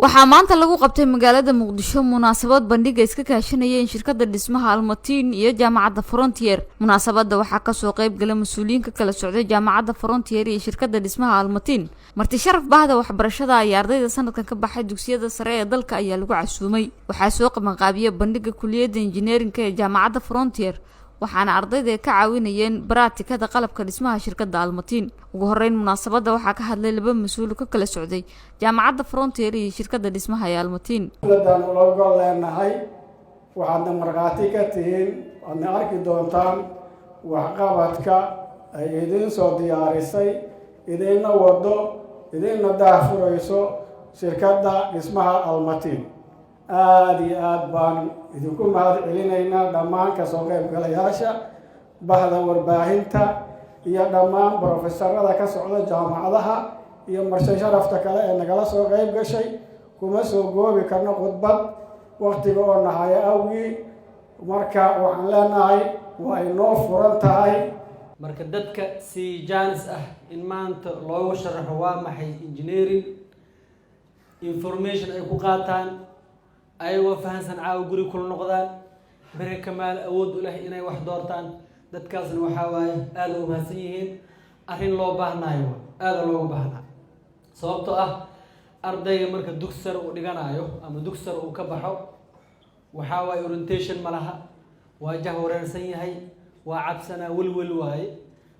Waxaa maanta lagu qabtay magaalada Muqdisho munaasabad bandhiga iska kaashanayeen shirkadda dhismaha Almatiin iyo Jaamacadda Frontier. Munaasabadda waxaa kasoo qeyb gala mas-uuliyiin ka kala socday Jaamacadda Frontier iyo shirkadda dhismaha Almatiin. Marti sharaf, bahda waxbarashada ayaa ardayda sanadkan ka baxay dugsiyada sare ee dalka ayaa lagu casuumay. Waxaa soo qabanqaabiyey bandhiga kuliyadda injineerinka ee Jaamacadda Frontier, waxaana ardayda ay ka caawinayeen baraatikada qalabka dhismaha shirkadda Almatiin. Ugu horeyn munaasabadda waxaa ka hadlay laba mas-uul ka kala socday Jaamacadda Frontier iyo shirkadda dhismaha ee Almatiin. Dowladdan ula gol leenahay, waxaadna markhaati ka tihiin, waadna arki doontaan waxqabadka ay idiin soo diyaarisay, idiinna wado, idiinna daahfurayso shirkadda dhismaha Almatiin. Aada iyo aada baan idinku mahad celinaynaa dhammaan kasoo qaybgalayaasha, bahda warbaahinta iyo dhammaan brofesorada ka socda jaamacadaha iyo marshay sharafta kale ee nagala soo qayb gashay. Kuma soo goobi karno khudbad waktiga oo nahaya awgii. Marka waxaan leenahay, waa inoo furan tahay. Marka dadka si jaanis ah in maanta loogu sharaxo waa maxay engineering, information ay ku qaataan, ayagoo fahansan caawa guri kula noqdaan, beri kamaal awood u leh inay wax doortaan. Dadkaasna waxaa waaye aada u mahadsan yihiin. Arrin loo baahnaayo, aada loogu baahnaa, sababtoo ah ardayga marka dugsi sare uu dhiganayo ama dugsi sare uu ka baxo, waxaa waaye orientation ma laha, waa jah wareersan yahay, waa cabsanaa, welwel waaye.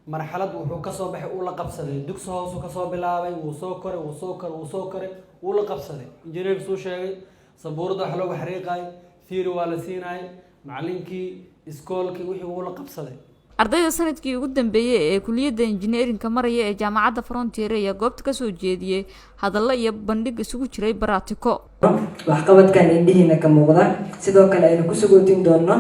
Marxalad wuxuu kasoo baxay uu la qabsaday, dugsi hoosuu kasoo bilaabay, wuu soo koray, wuu soo koray, wuu soo koray, wuu la qabsaday. Injineerka suu sheegay, sabuurada wax loogu xariiqaayo, theory waa la siinaayay, macalinkii iskoolkii, wixii wuu la qabsaday. Ardayda sanadkii ugu dambeeyey ee kuliyadda injineerinka maraya ee Jaamacadda Frontier ayaa goobta kasoo jeediyey hadallo iyo bandhig isugu jiray baraatiko. Waxqabadkan indhihiina ka muuqda, sidoo kale aynu ku sagootin doono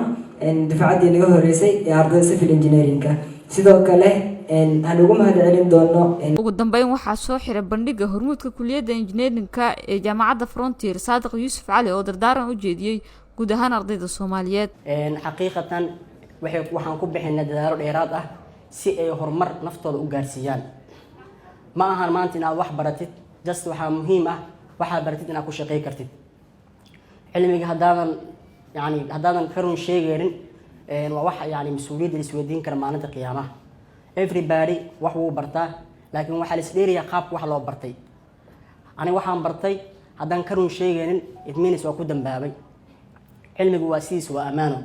dufcaddii naga horeysay ee ardayda civil engineering-ka, sidoo kale aan ugu mahad celin doono. Ugu dambeyn waxaa soo xiray bandhiga hormuudka kuliyadda injineerinka ee Jaamacadda Frontier, Saadiq Yuusuf Cali, oo dardaaran u jeediyey guud ahaan ardayda Soomaaliyeed. Xaqiiqatan waxaan ku bixinay dadaalo dheeraad ah si ay horumar naftooda u gaarsiiyaan. Ma ahan maanta inaad wax baratid just, waxaa muhiim ah waxaad baratid inaad ku shaqey kartid. Cilmiga haddaadan yani haddaadan ka run sheegaynin, waa wax yani mas-uuliyadda la isweydiin kara maalinta qiyaamaha. Everybody wax wuu bartaa, laakiin waxaa la isdheerayaa qaabka wax loo bartay. Aniga waxaan bartay haddaan ka run sheegaynin, it means waa ku dambaabay. Cilmigu waa sidiis, waa ammaano.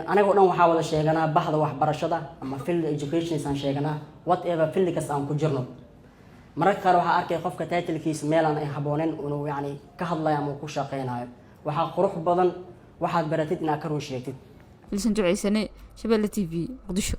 Anagoo dhan waxaa wada sheeganaa bahda waxbarashada ama field educations aan sheeganaa, whatever field kasta aan ku jirno. Mararka qaar waxaa arkay qofka title-kiisa meelaan ay habooneen inuu yani ka hadlayo ama uu ku shaqeynayo. Waxaa qurux badan waxaad baratid inaad ka run sheegtid. Filsan Duceysane, Shabeelle TV, Muqdisho.